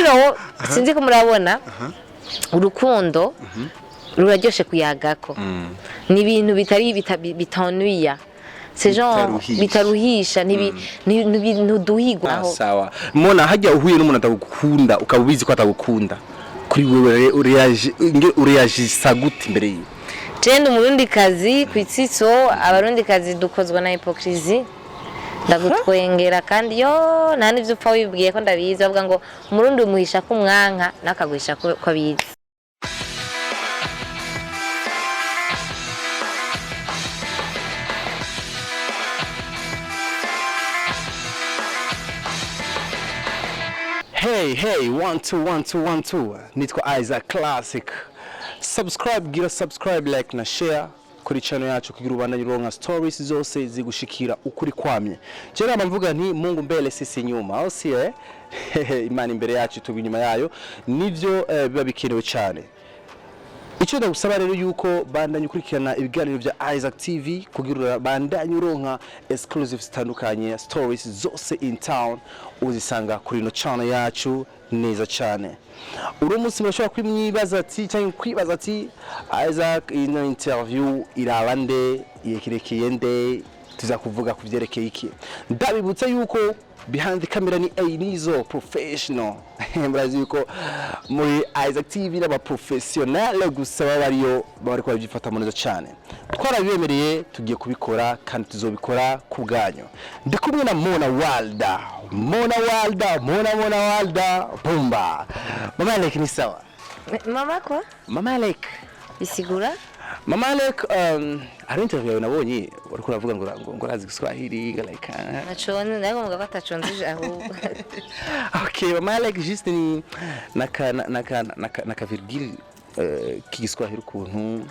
Rero sinzi ko murabona, urukundo ruraryoshe kuyagako, ni ibintu bitari bitanuya, c'est genre Bitaruhisha. Bitaruhisha, ntiduhigwa aho. Sawa Mona, hajya uhuye n'umuntu atagukunda, ukaba ubizi ko atagukunda, kuri wewe ureagisa gute imbere yiwe? Je ndi Umurundikazi kw'itsitso. Abarundikazi dukozwa na hypocrisie. Ndagutwengera kandi yo nta n'ivyo upfa wibwiye ko ndabizi. Bavuga ngo Umurundi umuhisha ko umwanka, n'akaguhisha ko abizi. Hey, hey, one, two, one, two, one, two. Nitwa Isaac Classic. Subscribe, gira subscribe, like na share kuri channel yacu kugira ubandanye uronka stories zose zigushikira ukuri kwamye. Je nama mvuga nti Mungu mbele, sisi nyuma. Au si eh? Imana imbere yacu, tuba inyuma yayo. Nivyo biba bikenewe cyane. Icyo ndagusaba rero yuko bandanye ukurikirana ibiganiro bya Isaac TV kugira bandanye uronka exclusive zitandukanye, stories zose in town uzisanga kuri ino channel yacu neza cyane. Uno munsi murashobora kwimwibaza ati cyangwa kwibaza ati: "Isaac, ino interview iraba nde, yerekeye nde, tuza kuvuga ku byerekeye iki?" Ndabibutsa yuko behind the camera ni Nizo Professional. Murazi yuko muri Isaac TV n'aba professionnel gusa baba bariyo, baba bariko barabyifatamo neza cyane. Twarabibemereye, tugiye kubikora kandi tuzobikora ku bwanyu. Ndi kumwe na Mona Walda, Mona Walda, Mona, Mona Walda Pumba. Mama Alec, ni sawa? Mama kwa? Mama Alec. Bisigura? Mama Alec, hari interview yawe nabonye uriko uravuga ngo urazi Kiswahili, like Naconze nawe muga ko ataconze ahubwo. Okay, Mama Alec juste ni naka virgule k'igiswahili ukuntu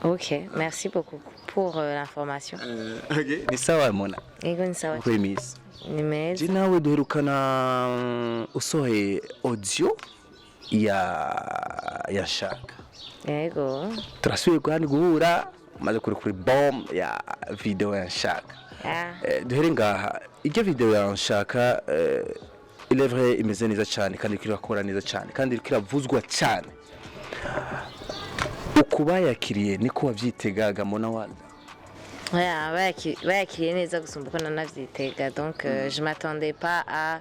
Ok, merci beaucoup pour l'information. Okay. Ni sawa Mona? Yego, ni sawa. Uko imisi? Ni meza. Je nawe duherukana usohoye audio ya Shaka. Yego. Turasubiye kandi guhura umaze kuri bomb ya video ya Shaka. Ah. Duhere ngaha, iryo video ya Nshaka, il est vrai imeze neza cyane kandi iriko irakora neza cyane kandi iriko iravuzwa cyane. Ukuba yakiriye niko wavyitegaga, Mona Walda? Ouais, bayakiriye neza gusumba uko nanavyitega. Donc je m'attendais pas à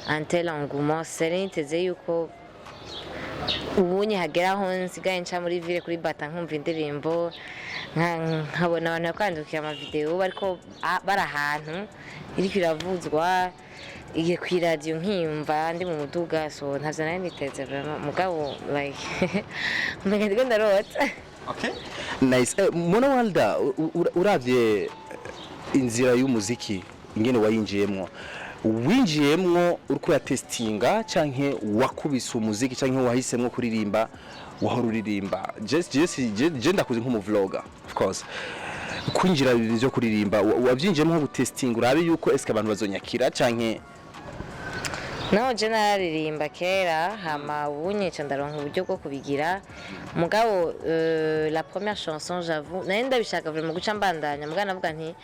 un tel engouement. Sinari niteze yuko ubunye hagera aho nsigaye nca muri ville kuri bata nkumva indirimbo, nkabona abantu bakwandukiye amavideo bariko bari ahantu iriko iravuzwa, igiye kw'iradiyo nkiyumva ndi mu muduga. So ntavyo nari niteze vraiment, mugabo like umenga ndiko ndarota. Okay. Nice. Mona Walda, uravye inzira y'umuziki ingene wayinjiyemwo, winjiyemwo uriko uratestinga canke wakubise umuziki canke wahisemwo kuririmba, wahora uririmba? Je ndakuze nk'umu vlogger, of course. Kwinjira ibintu vyo kuririmba, wavyinjiyemwo nko gutestinga urabe yuko eske abantu bazonyakira canke? No, je nararirimba kera, hama ubunye nca ndaronka uburyo bwo kubigira. Mugabo la première chanson, j'avoue, nari ndabishaka vraiment guca mbandanya, mugabo navuga nti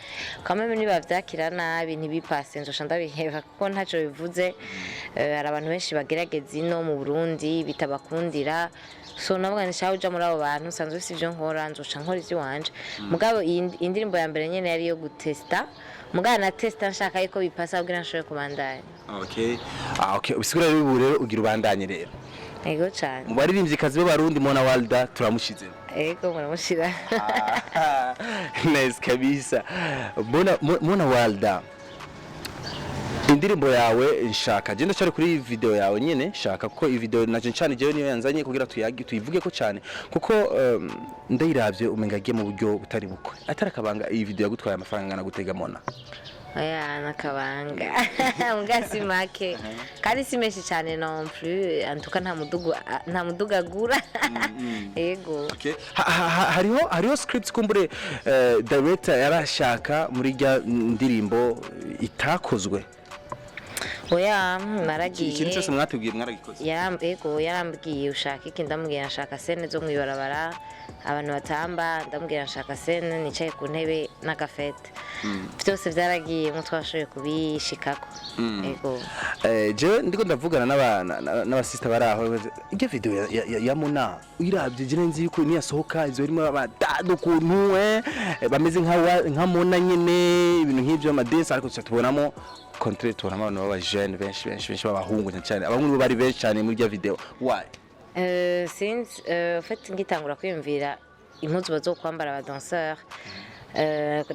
quand même niba vyakira nabi ntibipase, nzoca ndabiheba kuko ntaco bivuze. Hari abantu benshi bagerageza ino mu Burundi bitabakundira, so navuga nti shaho uja muri abo bantu nsanzwe si ivyo nkora, nzoca nkora ivy'iwanje. Mugabo iyi indirimbo ya mbere nyene yari iyo gutesta, mugabo na testa nshaka yuko bipasa kugira nshobore kubandanya. Okay. Ah, okay. Bisigura rero ubu rero ugira ubandanye rero. Ego cane. Mu baririmvyikazi b'Abarundi, Mona Walda turamushizemo. Ego, muramushira. Nice kabisa. Mona Walda, indirimbo yawe Nshaka, je ndacyari kuri video yawe nyene Nshaka, kuko iyi video naje cyane jewe niyo yanzanye kugira tuyagi tuyivuge ko cyane, kuko ndayiravye umenga agiye mu buryo butari bukwe, atari akabanga. Iyi video yagutwaye amafaranga angana gutega, Mona? Oya, nakabanga, mbwa si make kandi si menshi cyane non plus. En tout cas nta muduga agura, ego. Okay. Hariho script kumbure director yarashaka muri rya ndirimbo itakozwe? Oya, naragiye. Ikintu cyose mwatubwiye mwaragikoze? Ego, yarambwiye: "Ushaka iki?" Ndamubwira: "Nshaka scène zo mwibarabara, abantu batamba." Ndamubwira: "Nshaka scène nicaye ku ntebe n'agafete." Byose byaragiye nko twashoboye kubishikako, ego. Jewe ndiko ndavugana n'abasista bari aho, iryo video ya Mona uyiravye, je nzi yuko niyasohoka izo irimo abadada ukuntu bameze nka Mona nyene, ibintu nk'ivyo, amadance, ariko tuca tubonamo contraire, tubonamo abantu b'aba jeune benshi benshi benshi b'abahungu, cyane cyane abahungu nibo bari benshi cyane muri iryo video. Why? Sinzi, en fait ngitangura kwiyumvira impuzu bazokwambara aba danseur,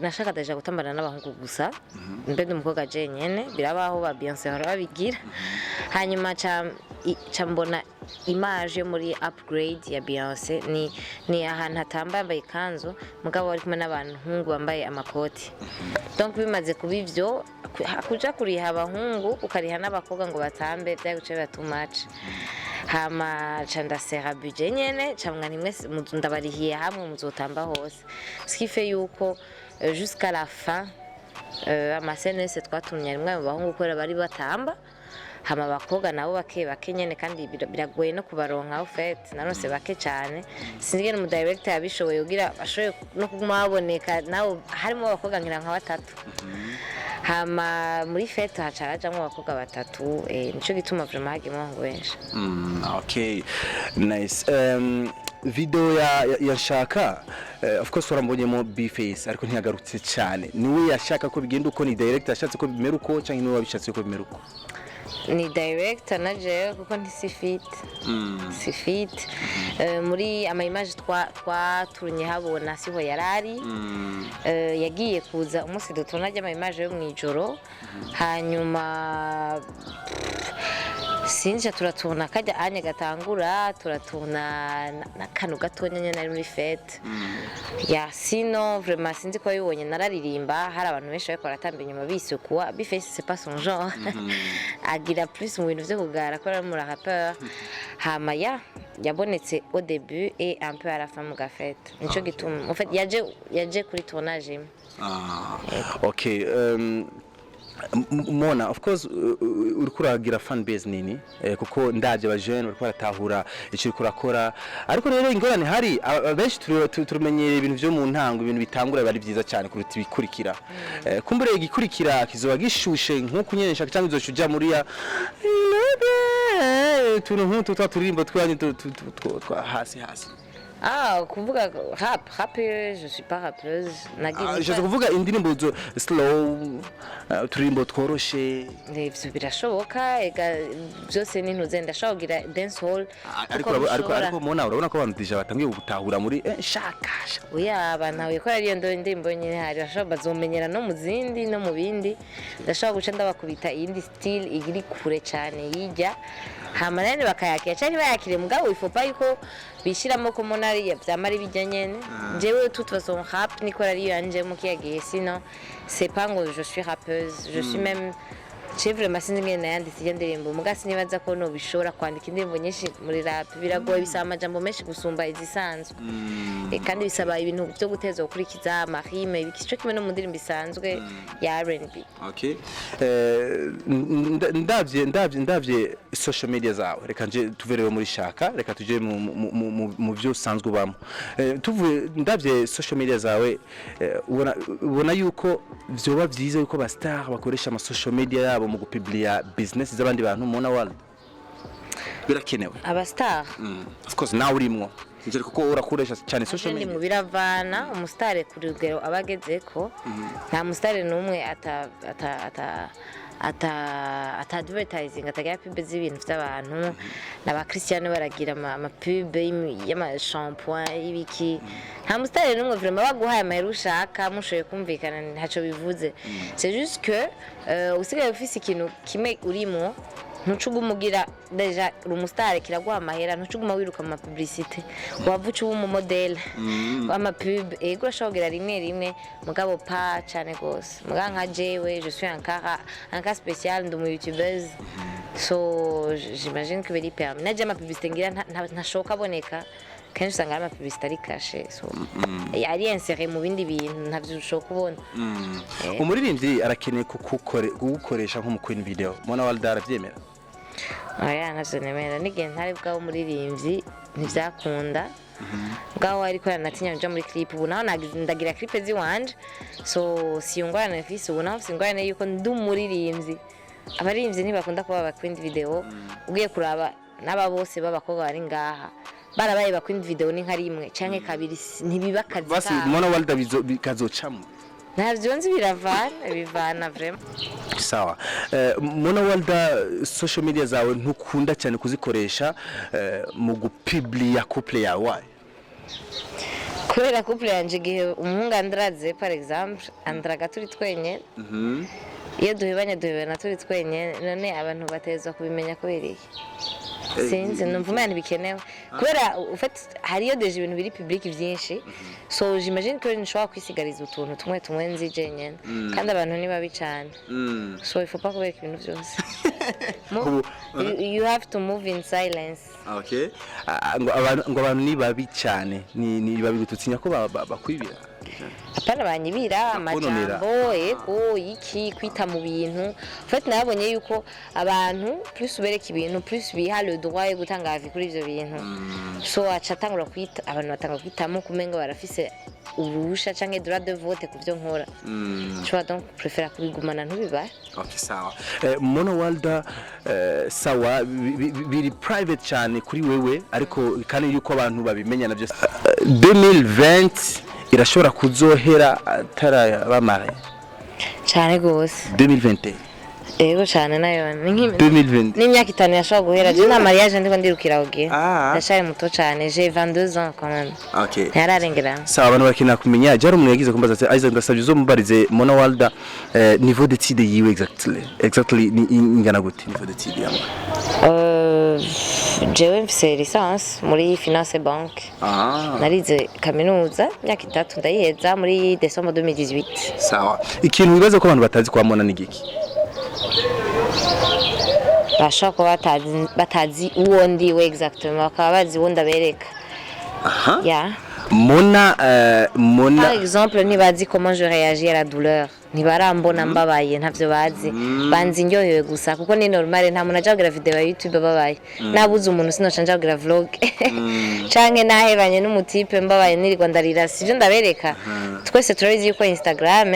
nashaka déjà gutambana n'abahungu gusa, mbe ndi umukobwa jenyene. Birabaho, ba Beyonce bahora babigira. Hanyuma ca mbona image yo muri Upgrade ya Beyonce, ni ahantu hatamba yambaye ikanzu, mugabo bari kumwe n'abahungu bambaye amakoti. Donc bimaze kuba ivyo, kuja kuriha abahungu ukariha n'abakobwa ngo batambe, byari guca biba too much. Hama ca ndasera budget nyene, ca mwa ntimwe ndabarihiye hamwe, muzotamba hose. Ce qui fait yuko jusqu'à la fin, amascènes yose twatumye harimwo abo bahungu, kubera bari batamba, hama abakobwa nabo bake bake nyene, kandi biragoye no kubaronka. Au fait naronse bake cane, sinzi ingene umudirector yabishoboye kugira bashoboye no kuguma baboneka nabo. Harimo abakobwa ngira nka batatu, hama muri fête haca harajamwo abakobwa batatu. Nico gituma vraiment hagiyemwo abahungu benshi. Okay, nice. Video ya Shaka, of course warambonyemo B-Face, ariko ntiyagarutse cyane. Niwe yashaka ko bigenda uko? Ni director yashatse ko bimera uko, cyangwa niwe wabishatse ko bimera uko? Ni director na jewe, kuko ntisi fit si fit. Muri ama image twaturunye habona siho yarari. Yagiye kuza umunsi dutuna ama image yo mwijoro, hanyuma sinja turatuna kajya anye gatangura, turatuna n'akantu gatonya nyene ari muri fête ya. Sino vraiment sinzi ko yabibonye. Nararirimba, hari abantu benshi bariko baratamba inyuma bisukuwa. B-Face, c'est pas son genre, agira plus mu bintu vyo kugara ko ari mu rappeur. Hama ya yabonetse au début et un peu à la fin mu gafête, nico gituma en fait yaje kuri tournage imwe. Ah, okay. Mona, of course uriko uragira fan base nini, kuko ndavye abajene bariko baratahura ico uriko urakora, ariko rero ingorane hari benshi turumenyereye ibintu vyo mu ntango, ibintu bitangura biba ari vyiza cyane kuruta ibikurikira. Kumbure igikurikira kizoba gishushe nk'uko nyene nshaka, cyangwa uzoca uja muri ya tuntu nk'utu twa turirimbo twanyu twa hasi hasi? Ah, kuvuga rap, rap, je suis pas rappeuse. Nagize Ah, nshatse kuvuga indirimbo zo slow, uturirimbo tworoshe. Ivyo birashoboka, ega byose ni ntuze, ndashobora kugira dance hall. Ariko ariko Mona, urabona ko abantu déjà batangiye gutahura muri shaka shaka. Oya, abantu ko ariyo ndirimbo nyine, hari bashobora bazomenyera no mu zindi no mu bindi. Ndashobora guca ndabakubita iyindi style iri kure cyane yijya, hama nane bakayakira cyangwa ntibayakire, mugabo il faut pas yuko bishiramo ko Mona ari vyama ari bijya nyene. Jewe toute façon rap niko ari yanje mu kiya gihe, sinon c'est pas ngo je suis rappeuse. Je suis même je vraiment sinzi ingene nayanditse iyo ndirimbo, muga sinibaza ko nobishobora kwandika indirimbo nyinshi muri rap. Biragoye, bisaba amajambo menshi gusumba izisanzwe. Kandi bisaba ibintu byo guteza gukurikiza amarime, ibiki, ico kimwe no mu ndirimbo isanzwe ya R&B. Okay. Ndavye social media zawe, reka nje tuverewe muri shaka, reka tuje mu byo usanzwe ubamo. Tuvuye ndavye social media zawe, ubona yuko vyoba vyiza yuko ba star bakoresha ama social media yabo mu gupublia business z'abandi bantu? Mona World, birakenewe? Abastar? Of course nawe urimwo. Nje kuko urakoresha cyane social Ndi media. mu biravana umusitari ku rugero aba agezeko. Nta musitari n'umwe ata advertising, atagira pub z'ibintu by'abantu. N'aba Cristiano baragira ama pub y'ama shampoing, y'ibiki. Nta musitari n'umwe vraiment baguhaye amahera ushaka, mushoboye kumvikana, ntaco bivuze. C'est juste que usigaye ufise ikintu kimwe urimo, ntuca uguma ugira déjà uri umusitari, kiraguha amahera, ntuca uguma wiruka mu mapublicité, wava uca uba umumodèle w'amapub. Ego, urashobora kugira rimwe rimwe, mugabo pa cane gose. Mugabo nka jewe, je suis un cas spécial, ndi umu youtubeuse, so j'imagine que biri permis. Naje amapublicité ngira ntashoka aboneka. Kenshi usanga ari ama publicité ari caché, so ari inséré mu bindi bintu, ntavyo ushobora kubona. Umuririmbyi arakeneye kugukoresha nk'umu queen video. Mona Walda aravyemera? Oya, ntavyo nemera. N'igihe ntari bwawe umuririmbyi ntivyakunda bwaho, ariko yanatinya kuja muri clip. Ubu naho ndagira clip ziwanje, so si ingorane mfise. Ubu naho mfise ingorane yuko ndi umuririmbyi, abaririmbyi ntibakunda kuba aba queen video. Ugiye kuraba n'aba bose b'abakobwa bari ngaha barabaye ba queen video ni nka rimwe canke kabiri, ntibiba akazi Basi kabo. Mona Walda bikazocamwo. Ntavyo nzi, biravana, bivana vraiment. Sawa. Mona Walda, social media zawe ntukunda cyane kuzikoresha mu gupublia couple yawe, wayo? Kubera couple yanje, igihe umuhungu andraze, par exemple, andraga turi twenyene. Iyo duhebanye, duhebana turi twenyene. None abantu batezwa kubimenya kubera iki? Sinzi, numva umenya ntibikenewe, kubera en fait hariyo déjà ibintu biri public byinshi, so j'imagine ko nshobora kwisigariza utuntu tumwe tumwe nzi jenyene, kandi abantu ni babi cane, so il faut pas kubereka ibintu byose. You have to move in silence. Okay. Ah, ngo abantu ni babi cyane, ni babi gututinya ko bakwibira. Apana, banyibira. Bakononera. Amajambo, ego, iki kwita mu bintu. En fait nabonye yuko abantu plus ubereka ibintu, plus biha le droit yo gutanga avis kuri ivyo bintu, so aca atangura kwita, abantu batanga kwitamo kumenga barafise uruhusha canke droit de vote ku vyo nkora. Nshobora donc préféra kubigumana ntubibare. Okay, sawa. Mona Walda, sawa, biri private cyane kuri wewe, ariko kandi yuko abantu babimenya navyo, 2020 irashobora kuzohera atarabamara? Cane gose. 2021? Ego cane, nayo ni 2020. N'imyaka 5 yashobora guhera. Je nta mariage ndiko ndirukira kugira. Ndacari muto cane, j'ai 22 ans quand même. Ntiyararengerana. Sawa, abantu barakenera kumenya. Jari umuntu yagize kumbaza ati: "Isaac, ndasabye uzomubarize Mona Walda, niveau d'étude yiwe exactly ni ingana gute, niveau d'étude yawe?" Jewe mfise licence muri finance et banque. Narize kaminuza imyaka 3, ndayiheza muri décembre 2018. Sawa, ikintu wibaza ko abantu batazi kwa Mona ni giki? Bashobora kuba batazi uwo ndiwe exactement, bakaba bazi uwo ndabereka. Ya. Mona, Mona. Par exemple, ntibazi comment je réagis à la douleur, ntibarambona mbabaye, ntavyo bazi. Banzi ndyohewe gusa, kuko ni normal. Nta muntu aja kugira video ya YouTube ababaye. Nabuze umuntu, sinoca nja kugira vlog, canke nahebanye n'umu type mbabaye nirirwa ndarira, sivyo ndabereka. Twese turabizi yuko Instagram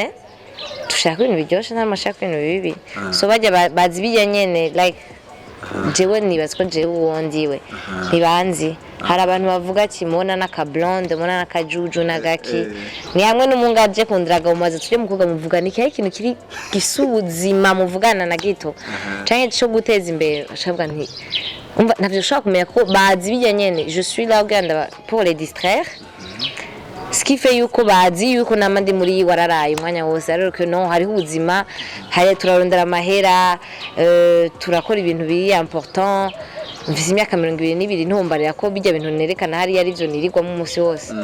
dushaka ibintu biryoshe, nta mashaka ibintu bibi, so bajya bazi bijya nyene. Like jewe nibaza ko jewe uwo ndiwe ntibanzi. Hari abantu bavuga ati: "Mona n'aka blonde, mona n'akajuju n'agaki." Ni hamwe n'umungu aje kundiraga mu mazu, tujye mukobwa muvugana iki? Ikintu kiri gisa ubuzima muvugana na gito canke cyo guteza imbere, ashabwa nti umva, ntavyo ushobora kumenya ko bazi bijya nyene. Je suis là kugira pour les distraire, ce qui fait yuko bazi yuko nama ndi muri wararaye umwanya wose, alors que non, hariho ubuzima, hari turarondera amahera, turakora ibintu biri important. Mfise imyaka 22, ntumbarira ko bijya bintu nerekana hariya ari byo nirirwamo umunsi wose.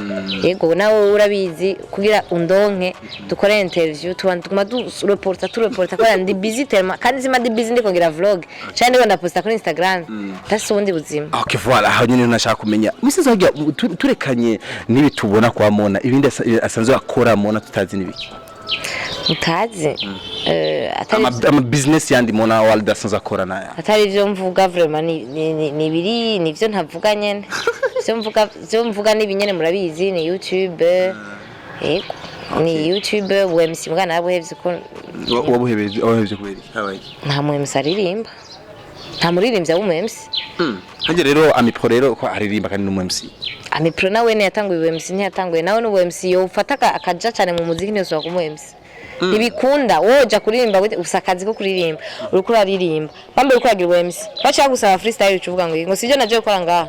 Yego, nawe urabizi, kugira undonke dukore interview, tuba tuguma dureporta, tureporta, kubera ndi busy tellement, kandi zima ndi busy ndiko ngira vlog canke ndiko ndaposta kuri Instagram. That's ubundi buzima. Okay, voilà, aho nyine nashaka kumenya misizi harya turekanye n'ibi tubona kwa Mona, ibindi asanzwe akora Mona tutazi n'ibiki? Mutazi, atari Ama business yandi Mona Walda asanzwe akora naya? Atari ivyo mvuga vraiment, ni biri nivyo ntavuga nyene. Ivyo mvuga ni ibinyene murabizi, ni YouTube. Yego, ni YouTube, UMC mbwa narabuhevye ko. Wabuhevye kubera iki? Habaye iki? Nta mu MC aririmba, nta muririmbyi aba umu MC. Hanje rero Amipro rero ko aririmba kandi n'umu MC. Amipro nawe ntiyatanguye UMC, ntiyatanguye nawe n'ubu MC. Yofata akaja cane mu muziki, ntiyosubira kuba umu MC, ntibikunda. Woja kuririmba gute? Ufise akazi ko kuririmba, uriko uraririmba, bambe uriko uragira ubu MC, baca gusaba freestyle, uca uvuga ngo sivyo naje gukora ngaha.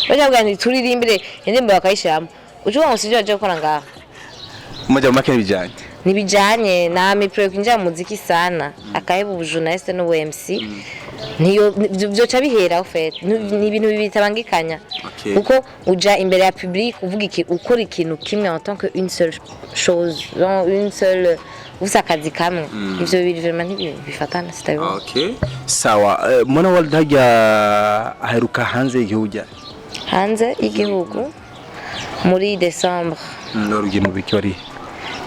Baca bavuga nti turirimbire indirimbo, bakayishiramo, uca uvuga ngo sivyo naje gukora ngaha. Mujya mu make bijanye. Ntibijanye na Amipro kwinjira mu muziki sana akaheba ubu journaliste n'ubu MC, ntiyo vyoca bihera. En fait ni ibintu bibiri bitabangikanya, kuko uja imbere ya public uvuga iki, ukora ikintu kimwe en tant que une seule chose, genre une seule, ufise akazi kamwe. Ivyo bibiri vraiment ntibifatana, sitabibona. Okay, sawa. Mona Walda harya aheruka hanze y'igihugu ryari? Hanze y'igihugu muri December. Wari ugiye mu biki? Wari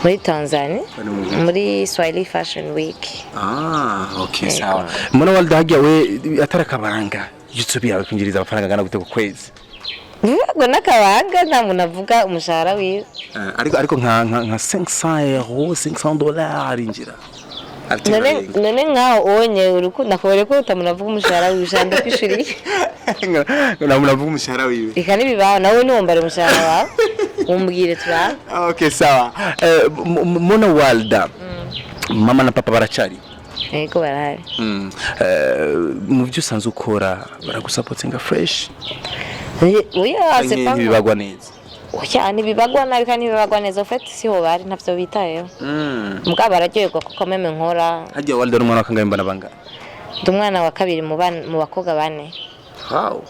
Muri Tanzania. Wari mu biki? Muri Swahili Fashion Week. Ah, okay. Yego. Sawa. Mona Walda, hagiye we atari akabanga, YouTube yawe kwinjiriza amafaranga angana gute ku kwezi? Ngo n'akabanga, nta muntu avuga umushahara wiwe. Ariko nka 500 euros, 500 dollars arinjira. None nkaho onye urukunda kubera ko utamuntu avuga umushahara wiwe, ushaka ndakwishuriye. Ngo avuga umushahara wiwe. Reka, n'ibibaho nawe niwombare umushahara wawe umbwire turabe. Okay, sawa. Mona Walda, mama na papa baracari? Yego, barahari. Mu byo usanzwe ukora baragusapotinga fresh? Oya, c'est pas Ntibibagwa neza? Oya, ntibibagwa nabi kandi ntibibagwa neza. En fait siho bari, ntavyo bitayeho. Mugabo bararyoherwa kuko même nkora. Hagiye Walda n'umwana wa kangahe mbana bangana? Ndi umwana wa kabiri mu bakobwa bane. Wow.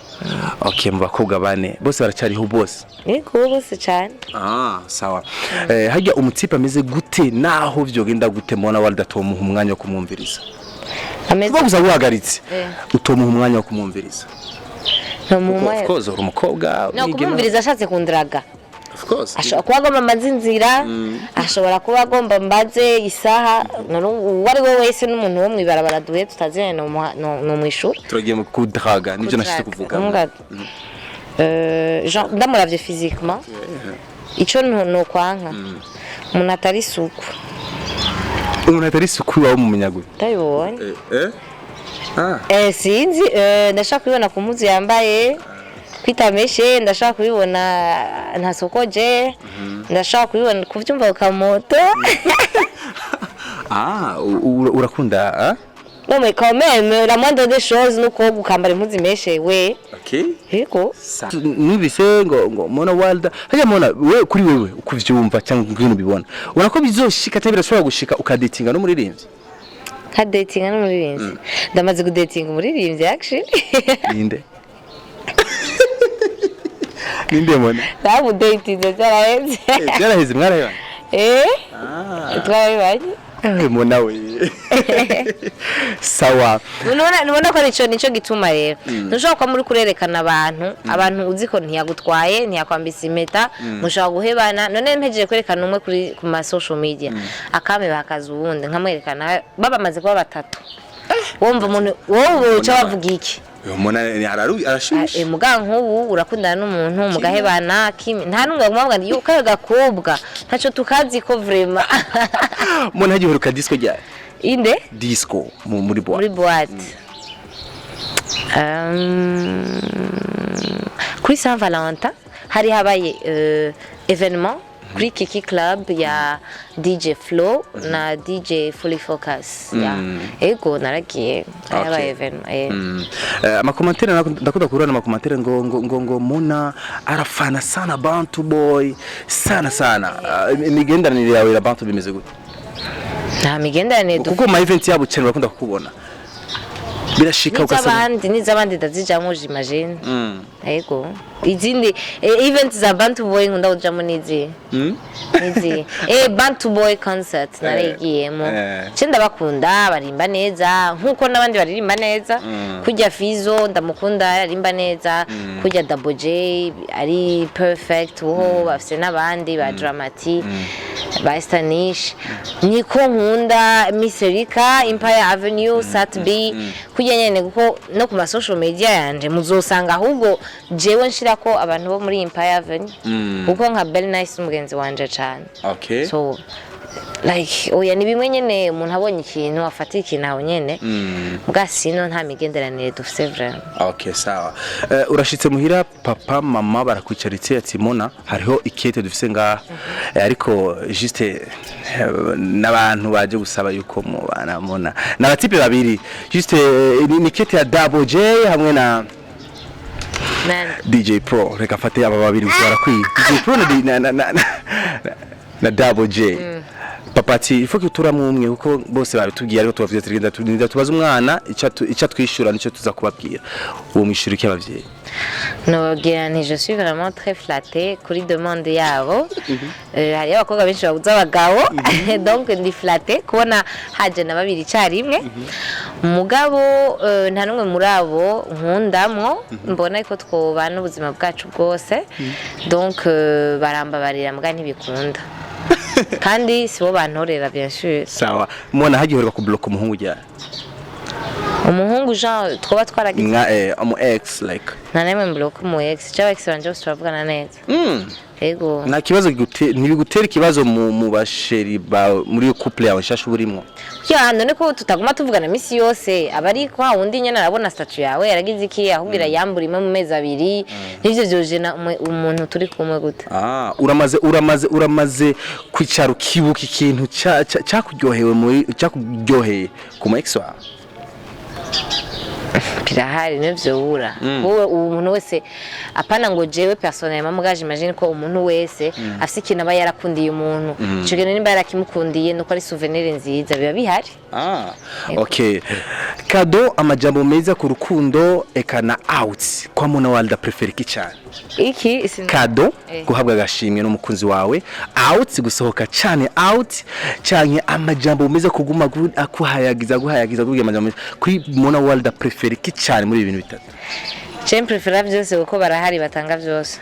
Okay, mu bakobwa bane bose baracyariho bose? Yego, bose cane. Ah, sawa. Hajya umutipe ameze gute, naho vyogenda gute, Mona Walda tomuha umwanya wo kumwumviriza? Ameze Kuba gusa guhagaritse utomuha umwanya wo kumwumviriza? No Kuko mu of course uri umukobwa no umwigeme. Kumwumviriza ashatse kundiraga. Of course. Ashobora kuba agomba mbaze inzira, ashobora kuba agomba mbaze isaha. None uwo ari we wese n'umuntu wo mw'ibarabara duhuye tutaziranye nomwishura? Turagiye mu kudraga, nivyo nashatse kuvuga. Genre ndamuravye physiquement, ico nokwanka umuntu atari isuku. Umuntu atari isuku wawe mumenya gute? Ndabibonye. Eh ah. Sinzi, ndashaka kubibona ku mpuzu yambaye kwitameshe, ndashaka kubibona ntasokoje, ndashaka kubibona kuvyumva ku kamoto. Ah, urakunda, ah? Non, mais quand même, la moindre des choses nuko gukambara impuzu imeshe we. Okay. Yego. Numvise ngo Mona Walda, hajya Mona, we kuri wewe uko uvyumva cyangwa uko ubibona, ubona ko bizoshika cyangwa birashobora gushika ukadetinga n'umuririmbyi? Nka datinga n'umuririmbyi? Ndamaze kudatinga umuririmbyi, actually. Ninde, ninde, Mona? Namudatinze, byaraheze. Byaraheze, mwarahebanye? Eh, twarabibanye. Mona we, sawa. Nubona ko nico gituma rero ntushobora kuba muri kurerekana abantu uzi ko ntiyagutwaye, ntiyakwambisa impeta, mushobora guhebana. None mpejeje kwerekana umwe kuri ku ma social media, akame bakaza uwundi nkamwerekana, baba bamaze kuba batatu, wumva umuntu wowe uca bavuga iki? Mona arashushe. Muga nk'ubu urakundana n'umuntu mugahebana kimi, nta n'umwe baguma bavuga ngo yuko ayo gakobwa ntaco tukazi ko vraiment. Mona, hagiye uheruka disco ryari? Inde? Disco muri boîte. Muri boîte? Kuri Saint Valentin hari habaye événement kuri Kiki Club ya DJ Flow na DJ Fully Focus ya. Ego, naragiye, hari habaye événement. Amakomantere ndakunda kubona amakomantere ngo Mona arafana sana Bantu Boy sana sana. Imigenderanire yawe na Bantu bimeze gute? Nta migenderanire. Kuko mu ma event yabo cyane barakunda kukubona, birashika ugasanga N'iz'abandi ndazijamwo, j'imagine. Ego, izindi event za Bantu Boy nkunda kujamo n'izihe? Nizi Bantu Boy concert narayigiyemo. Ce ndabakunda, barimba neza nkuko n'abandi baririmba neza. Kurya Fizo ndamukunda, aririmba neza, kurya Double J ari perfect, uho bafise n'abandi ba Dramati, ba Stanish, niko nkunda Miss Erika, Empire Avenue, Sat B, kurya nyene, kuko no ku ma social media yanje muzosanga ahubwo jewe nshirako abantu bo muri Empire Avenue, kuko nka Bell Nice umugenzi wanje cane. So like, oya, ni bimwe nyene umuntu abonye ikintu afata ikintu aho nyene bwa, sino nta migenderanire dufise vraiment. Okay, sawa. Urashitse muhira, papa mama barakwicaritse ati: "Mona, hariho ikete dufise ngaha." Ariko juste n'abantu baje gusaba yuko mubana, Mona, n'abatipe babiri juste, ni kete ya Double J hamwe na Nande? DJ Pro. Reka fate aba babiri gusa barakwiye, DJ Pro na Double J. Papa ati: "Il faut que turamwe umwe kuko bose babitubwiye, ariko tubavuze tugenda tugenda tubaza umwana icyo atwishyura nicyo tuza kubabwira." Uwo mwishura iki abavyeyi? Nobabwira nti je suis vraiment très flattée kuri demande yabo. Hariyo abakobwa benshi babuze abagabo, donc ndi flattée kubona haje na babiri icyarimwe. Mugabo nta n'umwe muri abo nkundamwo mbona ko twobana ubuzima bwacu bwose. Donc barambabarira, mbwa ntibikunda, kandi sibo bantorera, bien sûr. Sawa Mona, hagiye kubloka umuhungu ryari? Umuhungu Jean twoba twaragize? Nka umu ex, like. Nta n'imwe mbloka umu ex cyangwa ex banje, bose turavugana neza. Yego. Nta kibazo ntibigutera ikibazo mu ba chéri bawe, muri iyo couple yawe nshasha uba urimwo? Ya, none ko tutaguma tuvugana misi yose, aba ari kwa wundi nyene arabona statut yawe yaragize iki, ahubwira yambura imwe mu mezi 2, nivyo vyojena umuntu turi kumwe gute? Ah, uramaze kwicara ukibuka ikintu cyakuryohewe muri cyakuryoheye ku mu ex wawe? Birahari, nivyo bura. Wowe umuntu wese, apana ngo jewe personnellement, muga j'imagine ko umuntu wese afise ikintu aba yarakundiye umuntu. Ico kintu nimba yarakimukundiye, nuko ari souvenir nziza, biba bihari. Ah, okay. Cadeau, amajambo meza ku rukundo, eka na out kwa Mona Walda, préfère iki cyane? Iki Cadeau, guhabwa agashimwe n'umukunzi wawe, out, gusohoka cyane out, canke amajambo meza, kuguma akuhayagiza, aguhayagiza, akubwira amajambo meza. Kuri Mona Walda, préfère iki cyane muri ibi bintu bitatu? Je préfère vyose, kuko barahari batanga vyose.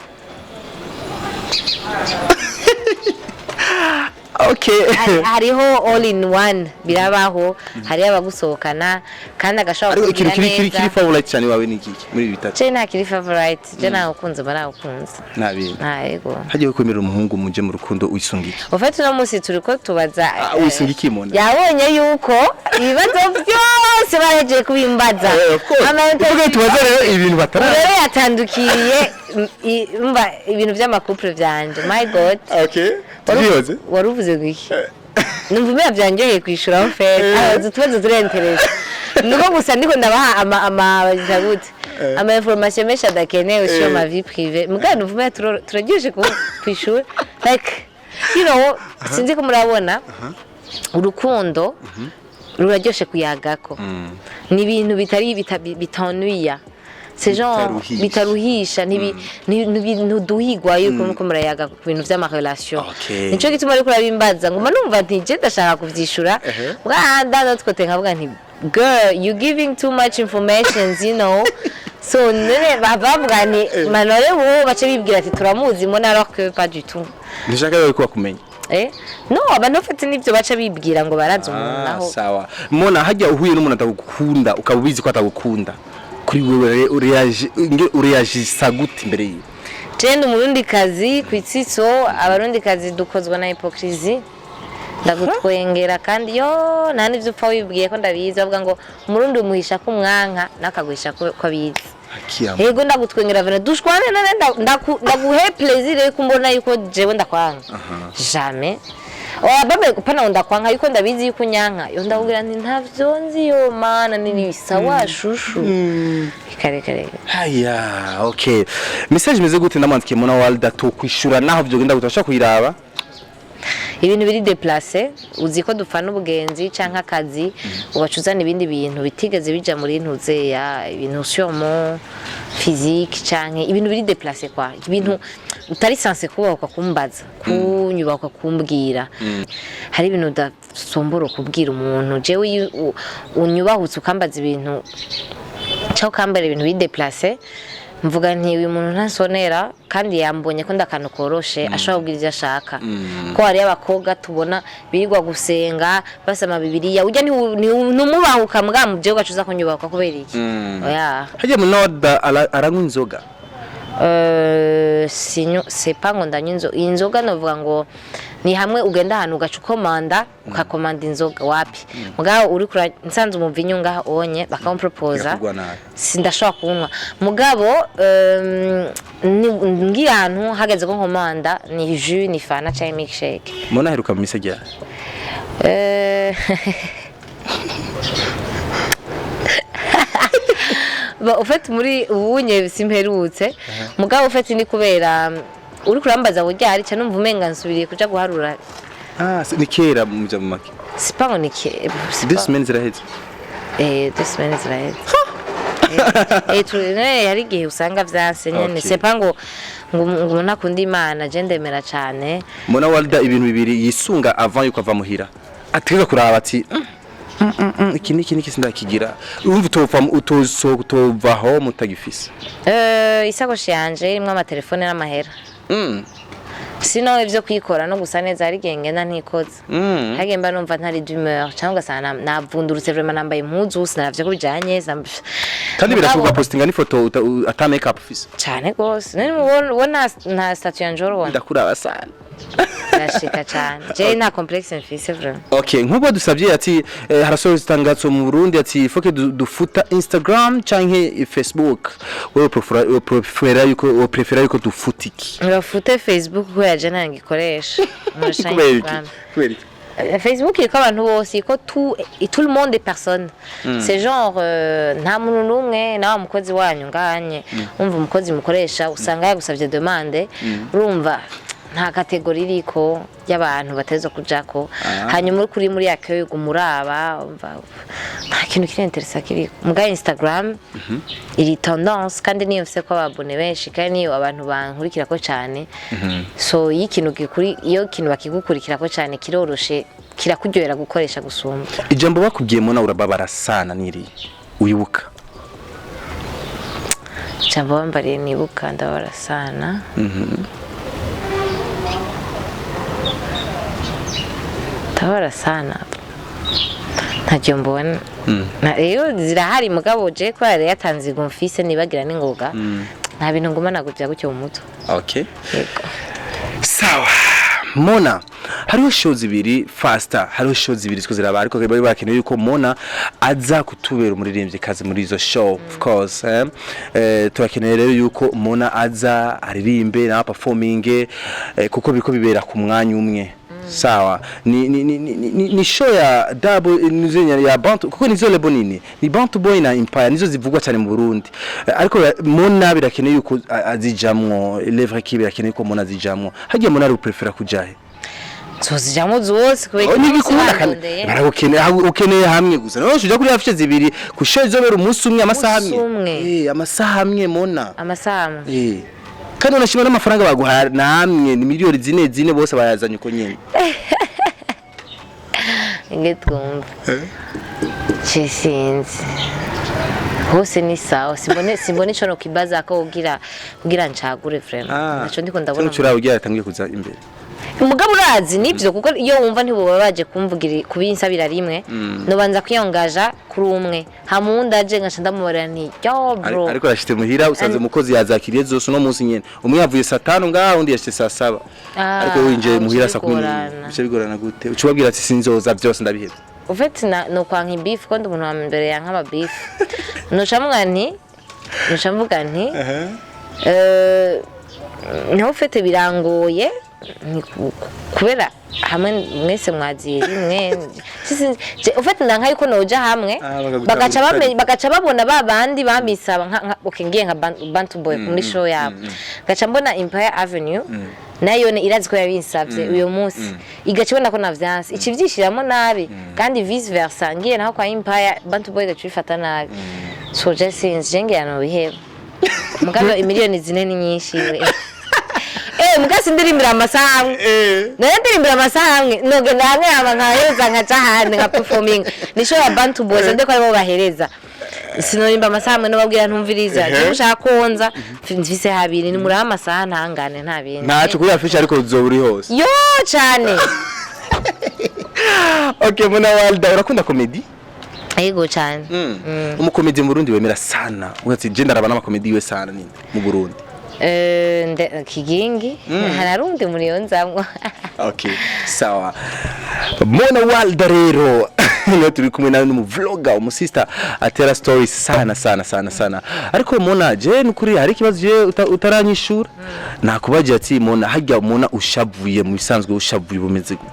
Hariho all in one, birabaho, hariho abagusohokana kandi agashobora Ariko ikintu kukubwira kiri neza. Kiri favorite cyane wawe ni iki muri ibi bitatu? Je nta kiri favorite, je nawukunze mba nawukunze. Nta bintu. Nta, yego. Hagiye kwemerera umuhungu muje mu rukundo, wisunga iki? Ufite uno munsi turiko tubaza. Ah, wisunga iki, Mona? Yabonye yuko ibibazo byose bahejeje kubimbaza. Of course. Uvuga tubaza rero ibintu batara. Rero yatandukiriye umva ibintu by'ama couple vyanje, my God. Okay, turiyoze. Wari uvuze ngo iki? Numva umenya byanjyoheye kwishura en fait. Abaza utubazo turentereza, nuko gusa ndiko ndabaha ama bazita gute, ama information menshi adakenewe sur ma vie privée. Mugabo numva umenya turaryoshe kwishura, like sinzi ko murabona urukundo ruraryoshe kuyagako, ni ibintu bitari bitanuya, c'est genre Bitaruhisha. Bitaruhisha, ntiduhigwa yuko muko murayaga ku bintu vy'ama relation. Nico gituma ariko urabimbaza nguma numva nti je ndashaka kuvyishura bwanda natwe, nkavuga nti girl, you giving too much information. So none bavuga nti manore wowe bace bibwira ati turamuzi Mona, alors que pas du tout. Ntishaka rero ko bakumenya. No, abantu bafite n'ibyo baca bibwira ngo barazi umuntu naho. Sawa Mona, hajya uhuye n'umuntu atagukunda, ukaba ubizi ko atagukunda, kuri wewe ureagisa gute imbere yiwe? Je ndi Umurundikazi kw'itsitso, Abarundikazi dukozwa na hypocrisie. Ndagutwengera kandi yo nta n'ivyo upfa wibwiye ko ndabizi. Bavuga ngo Umurundi umuhisha ko umwanka n'akaguhisha ko abizi. Akiyama. Yego, ndagutwengera vena dushwane, none ndaguhe plaisir yuko mbona yuko jewe ndakwanka? Jamais. Oya babe, pana ngo ndakwanka yuko ndabizi yuko unyanka, yo ndakubwira nti ntavyo nzi, yo mana ni sawa shushu, kare kare. Haya, okay, message imeze gute ndamwandikiye Mona Walda to kwishura, naho vyogenda gute ashaka kuyiraba? Ibintu biri déplacé, uzi ko dupfana ubugenzi canke akazi, ugaca uzana ibindi bintu bitigeze bija muri ntuzeya, ibintu sûrement physique canke ibintu biri déplacé kwa, ibintu utari censé kubahwa kumbaza, kunyubakwa, kumbwira. Hari ibintu udasombora kubwira umuntu. Jewe iyo unyubahutse ukambaza ibintu cyangwa ukambara ibintu biri déplacé, mvuga nti uyu muntu ntasonera, kandi yambonye ko ndakantu koroshe, ashobora kubwira ibyo ashaka. Ko hariyo abakobwa tubona birirwa gusenga, basoma Bibiliya, ujya ntumubahuka mbwa mu byo ugaca uza kunyubakwa kubera iki? Oya. Hajya Mona Walda aranywa inzoga? C'est pas ngo ndanywa inzoga. Iyi nzoga novuga ngo ni hamwe ugenda ahantu ugaca ukomanda, ukakomanda inzoga, wapi. Mugabo uri kura nsanze umuvinyu ngaha onye bakamproposa, Birakugwa nabi. Sindashobora kunywa. Mugabo ngiye ahantu hageze ko nkomanda, ni jus, ni Fanta canke milkshake. Mona aheruka mu misa ryari? Ba, ufite muri ubunye simperutse. Mugabo ufite ni kubera uri kurambaza burya cyane, numva umenga nsubiriye kuja guharura. Ah, ni kera muja mu make. C'est pas ngo ni ke c'est Deux pas- semaines ziraheze. 2 semaines ziraheze. Hari igihe usanga vyanse nyene. C'est pas ngo umuntu akunda Imana, je ndemera cane. Mona Walda, ibintu bibiri yisunga avant yuko ava muhira ategeka kuraba ati Iki niki niki sindakigira, urumva utova utovaho mutagifise? Isakoshi yanje irimwo amatelefone n'amahera. Sino ivyo kwikora no gusa neza, hari igihe ngenda ntikoze. Hari igihe mba numva ntari d'humeur, cyangwa ugasanga navundurutse vraiment, nambaye impuzu sinaravye ko bijanye. Kandi birashoboka postinga n'ifoto ata make up ufise? Cane gose. None uwo nta statut yanje urubona? Ndakuraba sana. Birashika cane, je nta complexe mfise vraiment. Okay, nk'uko dusabye ati harasohotse itangazo mu Burundi ati faut que dufuta Instagram canke Facebook. Wewe prefera yuko dufuta iki? Bafute Facebook kubera je nta ngikoresha. Nkoresha Kubera iki? Instagram. Kubera iki? Facebook iriko abantu bose, iriko tout et tout le monde et personne. C'est genre nta muntu n'umwe, nawe mukozi wanyu nganye, umva umukozi mukoresha usanga yagusavye demande, urumva nta catégorie iriko y'abantu bateza kujako. Hanyuma uri kuri muri accueil umuraba, umva nta kintu kiri intéressant kiriko. Muga Instagram iri tendance, kandi niyo mfise ko ababone benshi, kandi niyo abantu bankurikirako cyane. So iyo ikintu gikuri, iyo ikintu bakigukurikirako cyane, kiroroshe, kirakuryohera gukoresha gusumba. Ijambo bakubwiye muna urababara sana niri wibuka? Ijambo bambariye nibuka ndabara sana, ndabara sana, ntacyo mbona. Rero zirahari, mugabo je kubera rero yatanze ingo mfise nibagira n'ingoga, nta bintu nguma naguvya gutyo mu mutwe. Okay. Yego. Sawa Mona, hariho show zibiri faster, hariho show zibiri ziko ziraba, ariko bari bakeneye yuko Mona aza kutubera umuririmbyi kazi muri izo show, of course, eh? Turakeneye rero yuko Mona aza aririmbe na performing, kuko biriko bibera ku mwanya umwe. Sawa, ni show ya double nizo ya Bantu, kuko nizo label nini ni Bantu Boy na Empire, nizo zivugwa cyane mu Burundi. Ariko Mona birakeneye yuko azijamwo l'œuvre ki, birakeneye yuko Mona azijamwo. Hagiye Mona ari prefera kujahe? Nzozijamwo zose kubera Oh, nibikunda kandi bandondeye. Baragukeneye, ukeneye hamwe gusa. Nawe uja kuri affiche zibiri ku show izobera umunsi umwe, amasaha amwe. Umunsi umwe. Amasaha amwe, Mona. Amasaha amwe. Kandi unashima n'amafaranga baguha namwe ni miliyoni 4 4, bose bayazanye uko nyene. Nge twumva je sinzi, hose ni sawa, simbone ico nokibaza ko kugira ncagure vraiment, naco ndiko ndabona. Cyangwa ugira yatangiye kuza imbere. Mugabo urazi nivyo, kuko iyo wumva ntiboba baje kumvugira kubinsabira rimwe, nobanza kwiyongaja kuri umwe, hama uwundi aje ngaca ndamubarira nti: "Yo bro." Ariko arashitse muhira usanze umukozi yazakiriye zose uno munsi nyene. Umwe yavuye saa 5 ngaha, undi yashitse saa 7. Ah, ariko winjiye ah, muhira bica saa 10. bigorana. Bica bigorana gute? Uca ubabwira ati: "Sinzoza, byose ndabihevye"? En fait na no kwanka ibifu, ko ndi umuntu wa mbere yanka amabifu. Noca mvuga nti niho fete birangoye, ni kubera hamwe mwese mwaziye rimwe. En fait ndanka yuko noja hamwe. Ah, bakagutanga bagaca bagaca babona ba bandi bambisaba okay, ngiye nka Bantu Boy muri show yabo, gaca mbona Empire Avenue nayo ni irazi ko yabinsavye uyo munsi, igaca ibona ko navyanse, ica ivyishiramo nabi, kandi vice versa ngiye naho kwa Empire, Bantu Boy igaca ibifata nabi. So je sinzi, je ngira no biheba. Mugabo imiliyoni 4 ni nyinshi we. Muga sindirimbira amasaha amwe. Nayo ndirimbira amasaha amwe, nogenda hamwe hama nkaheza nkaca ahandi nka performing. Ni show ya Bantu Boys, ndeko aribo bahereza. Sinorimba amasaha amwe, nobabwira ntumviriza. Je mushaka konza mfise habiri, ni muri amasaha ntangane nta bindi. Ntaco kuri affiche, ariko uzoba uri hose. Yo cane. Okay, Mona Walda, urakunda comedy? Yego cane. Umukomedi mu Burundi wemera sana, ugatsi je ndaraba n'amakomedi yiwe sana, ninde mu Burundi? Kigingi hararundi muri yo nzamwo. Okay, sawa Mona Walda, rero niyo turi kumwe nawe n'umu vlogger, umusista atera stories sana sana sana sana. Ariko Mona, je nukuri hari ikibazo je utaranyishura. Nakubaje ati: Mona, harya Mona ushavuye mu bisanzwe, ushavuye bumeze gute?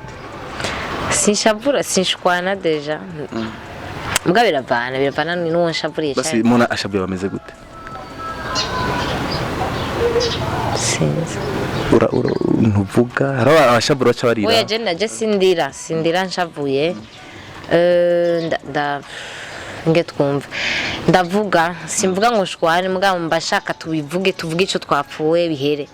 Sinshavura, sinshwana déjà. Muga biravana n'uwo nshavuriye. Basi cane. Mona ashavuye bameze gute? Sinzi. Ura ntuvuga, hari abashavura baca barira. Oya, je naje sindira nshavuye. Nge twumve, ndavuga, simvuga ngo shwane, mugabo mba shaka tubivuge, tuvuge ico twapfuye, bihere,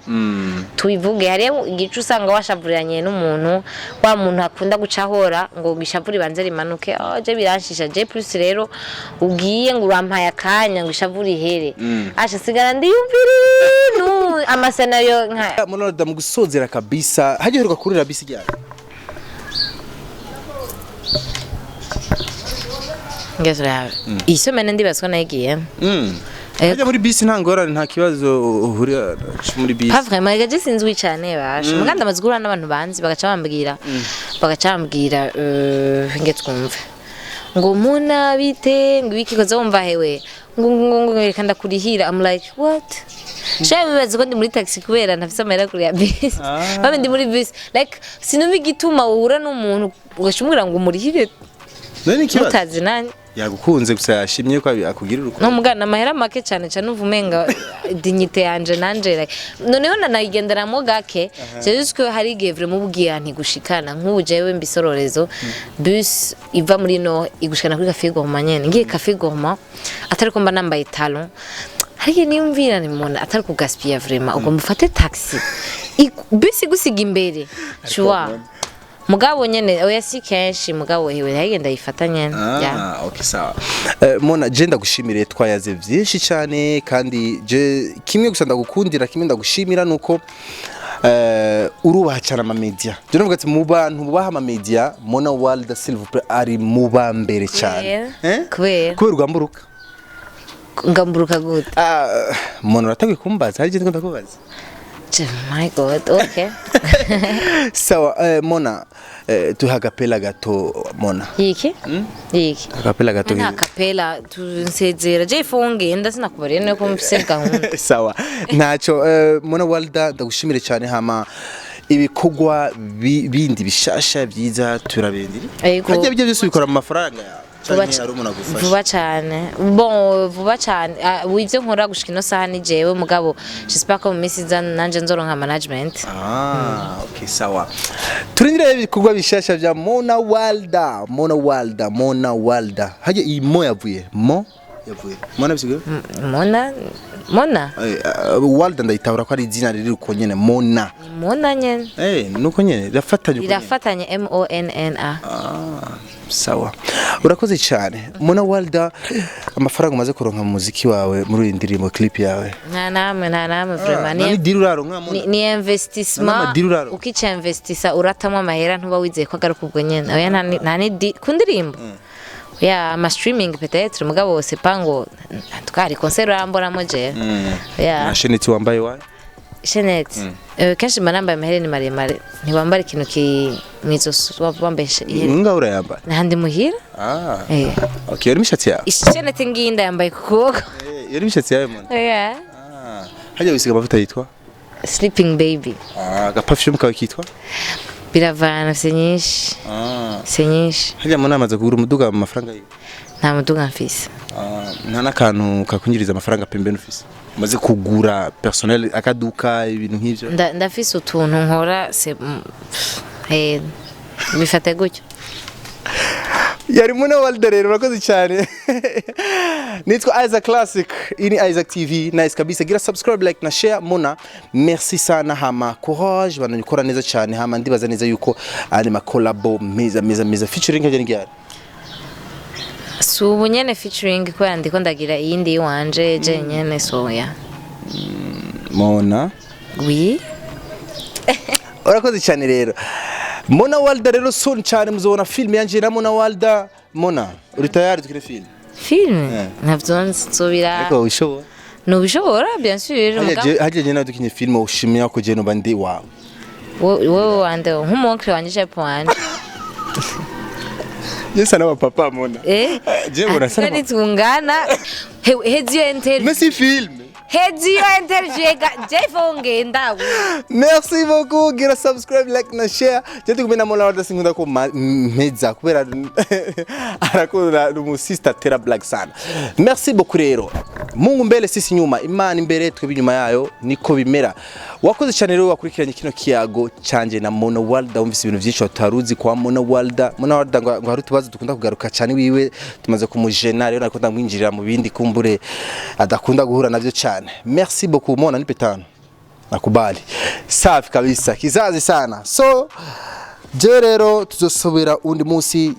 tubivuge. Hariyo igice usanga washavuriranye n'umuntu, wa muntu akunda guca ahora ngo ishavu ribanze rimanuke. Oh, je biranshisha je plus rero ugiye ngo urampaye akanya ngo ishavu rihere, asha sigara ndiyumvira ibintu, ama scénario nka Mona, mu gusozera kabisa, hajya uheruka kurira bisi ryari? Ngezo yawe iyi semaine ndibazwa nayigiyemo. Hajya muri bisi nta ngorane, nta kibazo uhurira muri bisi? Pas vraiment, reka je sinzwi cyane basha, muganda amaze guhura n'abantu banzi, bagaca bambwira nge twumve ngo muna bite, ngo ibiki koze, wumva hewe ngo reka ndakurihira. I'm like, what? Shaye bibaza ko ndi muri taxi kubera ntafise amahera kuriya bisi. Babe ndi muri bisi, like sinumva igituma uhura n'umuntu ugaca umubwira ngo umurihire. None ni ikibazo? Mutazi nani. Yagukunze gusa, yashimye ko akugirira urukundo. No mugana amahera make cyane cyane, uva umenga dignité yanje nanje, like, noneho nanayigenderamo gake. C'est juste que hari igihe vraiment ubwiye ntigushikana. Nk'ubu jewe mbisororezo, bus iva muri no igushikana kuri Café Gourmand nyene, ngiye Café Gourmand atari ko mba nambaye talon, hari igihe niyumvira ni mona atari kugaspilla vraiment, ubwo mufate taxi, bus igusiga imbere, tu vois. Mugabo nyene oya, si kenshi, mugabo hewe ndayigenda yifata nyene, yeah. Ah, okay, sawa. Mona, je ndagushimire, twayaze vyinshi cyane, kandi je kimwe gusa ndagukundira, kimwe ndagushimira nuko urubaha cyane ama media. Je navuga ati mu bantu bubaha ama media, Mona Walda, s'il vous plaît, ari mu ba mbere cyane. Kubera? Eh? Kubera? Kubera ugamburuka. Ngamburuka gute? Ah, Mona, uratangiye kumbaza, hari ikintu ndakubaza. My God, okay. Sawa, Mona, tuha agapela gato, Mona. Yiki yiki? Agapela gato. Nta kapela, tunsezera je ifunge, sinakubariye nuko mfise gahunda. Sawa, ntacyo. Mona Walda, ndagushimire cyane, hama ibikorwa bindi bishasha byiza turabindiri. Yego. Harya ibyo byose ubikora mu mafaranga yawe Vuba canke hari umuntu agufasha? Vuba cyane, bon, vuba cyane. Ah, ivyo nkora gushika ino saha ni jewe, mugabo j'espère ko mu minsi iza nanje nzoronka management. Ah, okay, sawa. Turindire ibikorwa bishasha vya Mona Walda, Mona Walda, Mona Walda. Harya iyi mo yavuye? Mo yavuye. Mona bisigaye? Mona, Mona. Walda ndayitabura ko ari izina riri uko nyene, Mona. Mona nyene. Nuko nyene rirafatanye uko nyene. Irafatanye, Monna. Ah, sawa, urakoze cyane, Mona Walda. Amafaranga umaze kuronka mu muziki wawe, muri iyi ndirimbo, clip yawe? Nta namwe, nta namwe vraiment. Nta n'idiri uraronka, Mona? Ni investissement. Nta n'amadiri uraronka? Ukica investisa uratamwa amahera, ntuba wizeye ko agaruka ubwo nyene. Oya, nta ni ku ndirimbo ya ama streaming peut-être, mugabo c'est pas ngo twari concert uramboramo je ya. Na chaînette wambaye wayo? Chaînette, kenshi mba nambaye amahereni maremare, ntiwambara ikintu ki mwizosi, wambaye ihereni. Ngaho urayambaye? Ntandi muhira. Ah. Eh. Okay, yari imishatsi yawe? Chaînette ngiyi ndayambaye ku kuboko. Yari imishatsi yawe, Mona? Yeah. Ah, hajya wisiga amavuta yitwa? Sleeping Baby. Ah, agaperfume kawe kitwa? Biravana, c'est nyinshi. Ah. C'est nyinshi. Hajya Mona amaze kugura umuduga mu mafaranga yiwe? Nta muduga mfise. Ah, nta n'akantu kakwinjiriza amafaranga pembeni ufise umaze kugura personnel, akaduka, ibintu nk'ivyo? Ndafise utuntu nkora, se bifate gutyo. Yari Mona Walda rero, urakoze cyane. Nitwa Isaac Classic, iyi ni Isaac TV. Nice kabisa, gira subscribe, like na share. Mona, merci sana, hama courage, bananyukora neza cyane, hama ndibaza neza yuko ari ma collabo meza meza meza, featuring hajya n'iryari? Si ubu nyene featuring, kubera ndiko ndagira iyindi yiwanje je nyene, so yeah. Mona. Oui. Urakoze cyane rero, Mona Walda. Rero soon cyane muzobona film yanje na Mona Walda. Mona, uri tayari tukire film? Film? Eh. Ntavyo nzi, nzobira. Ariko wishobora? Nubishobora, bien sûr, mugabo. Hajya je nawe dukinye film, ushimira ko je noba ndi wawe? Wowe wande nk'umuonkre wanje, shepo wanje. Yesa n'aba papa, Mona. Eh. Je mbona sana. Nitungana hezi iyo interview. Merci, film. Hezi iyo interview ga jefo ngenda. Merci beaucoup, gira subscribe, like na share. Je ndi kumwe na Mona Walda, sinkunda ko mpeza kubera arakunda umu sister tera black sana. Merci beaucoup rero. Mungu mbele, sisi nyuma, Imana imbere, twebwe inyuma yayo, niko bimera. Wakoze cyane rero wakurikiranye kino kiyago canje na Mona Walda. Wumvise ibintu byinshi wataruzi kwa Mona Walda. Mona Walda ngo hari utubazo dukunda kugaruka cyane wiwe, tumaze kumujena rero, nakunda mwinjirira mu bindi kumbure adakunda guhura navyo cyane. Merci beaucoup Mona, nipe tano. Nakubali. Safi kabisa. Kizazi sana. So je rero tuzosubira undi munsi.